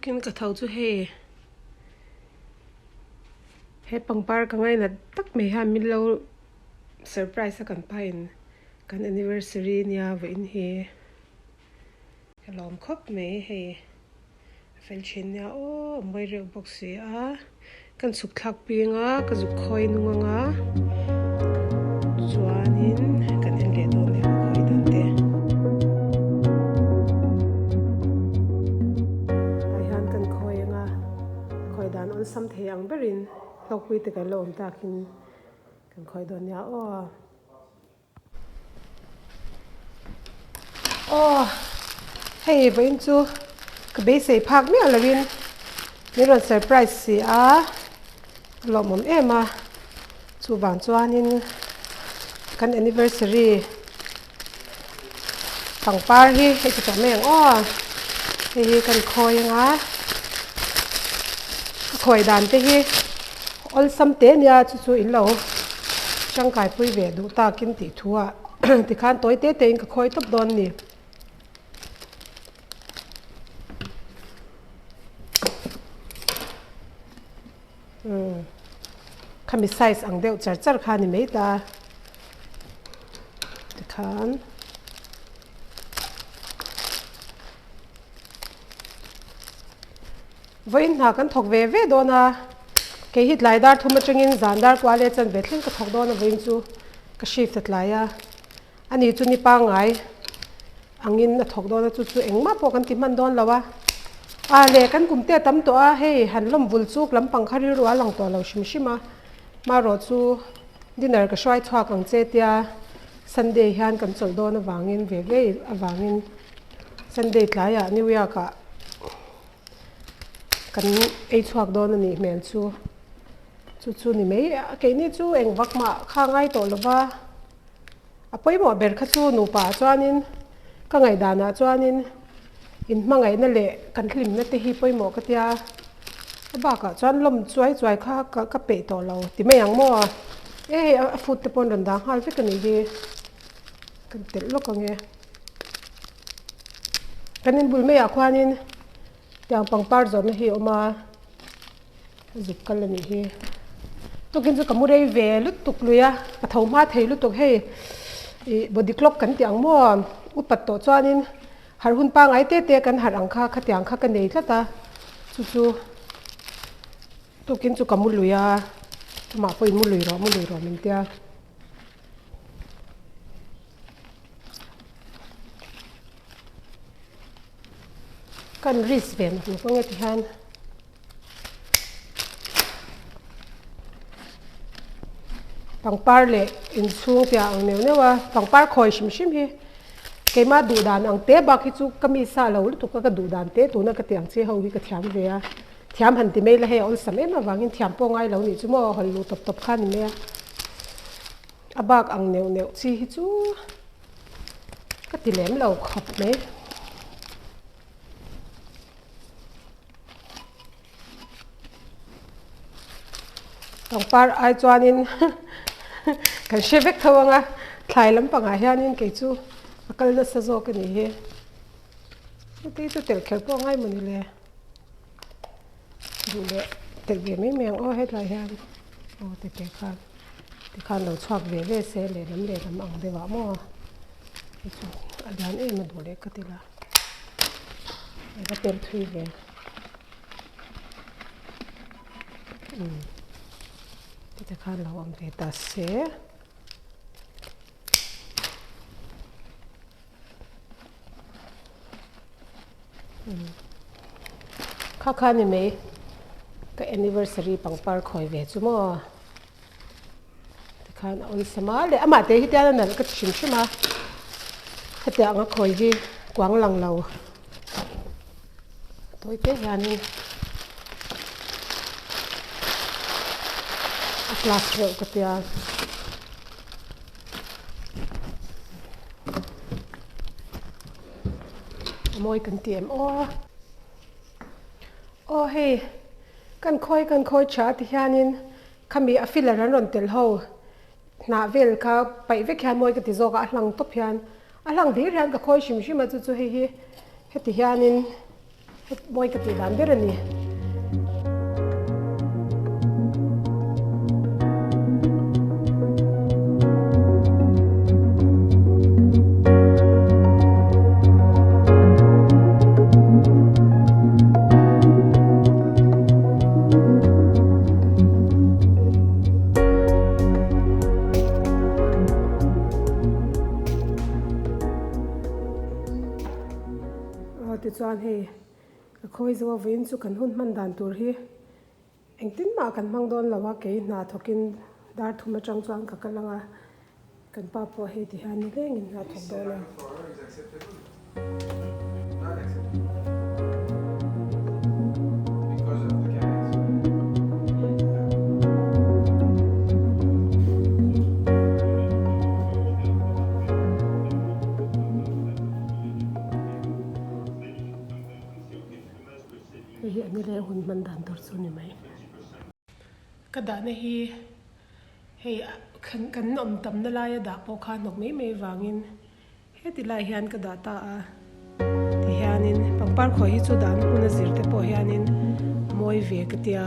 Tukin ka tho chu hei he pangpar ka ngainat tak mai hian min lo surprise a kan pain kan anniversary nia vawiin hi ka lawm khawp mai hei a fel thin nia aw a mawi reuh bawk si a kan chhuk thlak ping a ka zuk khawi nung anga chuanin kan en leh dawn nia ka khawi dan te. Tah hian kan khawi anga khawi dan awlsam thei ang berin hlawkpui te kan la awm takin kan khawi dawn nia aw. Aw hei vawiin chu ka beisei phak miah lovin min rawn surprise si a a lawmawm em a chuvang chuanin kan anniversary pangpar hi hei ti tawh mai ang aw hei hi kan khawi anga a khawi dan te hi awlsam te ania chu chu in lo tangkai pui ve duh takin tih thu ah tikhan tawi te te in ka khawi tawp dawn a ni. Umm khami size ang deuh char char kha a ni mai ta tikhan vawiin hna kan thawk ve ve dawn a kei hi tlai dar thum atangin zan dar kual leh chan ve thleng ka thawk dawn a vawiin chu ka shift a tlai a ani chu ni pangngai angin a thawk dawn a chu chu engmah pawh kan ti hman dawn lo a ah leh kan kum te a tam tawh a hei han lawm vul chuk lampang kha rilru a lang tawh lo hrim hrim a marawh chu dinner ka hruai chhuak ang che tia Sunday hian kan chawlh dawn avangin ve ve avangin Sunday tlaiah New York ah kan ei chhuak dawn a nih hmel chu chu chu ni mai a keini chu eng vak mah kha ngai tawh lo va. A pawimawh ber kha chu nupa ah chuanin ka ngaihdanah chuanin inhmangaihna leh kan hlimna te hi pawimawh ka tia a bakah chuan lawm chuai chuai kha ka ka peih tawh lo ti mai ang maw e hei a food te pawh an rawn dah nghal vek a nih hi kan telh lawk ang e kan inbul maiah khuanin tiang pangpar zawrhna hi a awm a. A zuk kal a nih hi. Tukin chu ka mu rei ve lutuk lui a, ka tho hma thei lutuk hei ih body clock kan tih ang maw upat tawh chuanin harh hun pangngai te te kan harh ang kha khatiang kha ka nei tlat a chu chu tukin chu ka mu lui a amah pawhin mu lui rawh mu lui rawh min tia. Kan risk ve nawk nawk ang e ti hian. Pangpar leh inchhung piah ang neuh neuh a pangpar khawi hrim hrim hi keimah duh dan ang te bak hi chu ka mi sa lo lutuk a ka duh dan te tuna ka tih ang chi ho hi ka thiam ve a thiam han ti mai la hei a awlsam em avangin thiam pawh ngai lo nih chu maw hawl luh tawp tawp kha a ni mai a a bak ang neuh neuh chi hi chu ka ti lem lo khawp mai. Pangpar ai chuanin kan hre vek tho ang a, thlai lampangah hianin kei chu a kal nasa zawk a nih hi. Heti chu telh kher pawh a ngai mawni le. Duh leh telh ve mai mai ang aw hetlai hian aw ti te khan tikhan lo chhuak ve ve se lehlam lehlam ang deuh ah maw hei chu a lian em a duh leh ka ti la. Ka per thui ve. Umm. Tite khan lo awm ve ta se. Umm. Kha kha ni mai. Ka anniversary pangpar khawi ve chu maw. Tikhan a awlsam a leh amah te hi tian a nalh ka ti hrim hrim a hetiang anga khawi hi kuang lang lo tawi te hianin a class reuh ka tia. A mawi kan ti em aw. Aw hei kan khawi kan khawi tha ti hianin Khami a filler an rawn tel ho hnah vel kha paih vek hian mawi ka ti zawk a, a hlang tawp hian a hlang hlir hian ka khawi hrim hrim a chu chu hei hi heti hianin Mawi ka tih dan ber a ni. Aw tichuan hei ka khawi zo a vawiin chu kan hun hman dan tur hi engtin mah kan hmang dawn lo a kei hna thawkin dar thum atang chuan ka kal ang a kan pa pawh hei ti hian ni lengin hna thawk dawn a. Hei hi a ni leng hun hman dan tur chu ni mai. Ka dahna hi hei kan awm tamna laia dah pawh kha hnawk mai mai vangin heti lai hian ka dah ta a tihianin pangpar khawi hi chu dahna hmun a zir te pawh hianin mawi ve ka tia.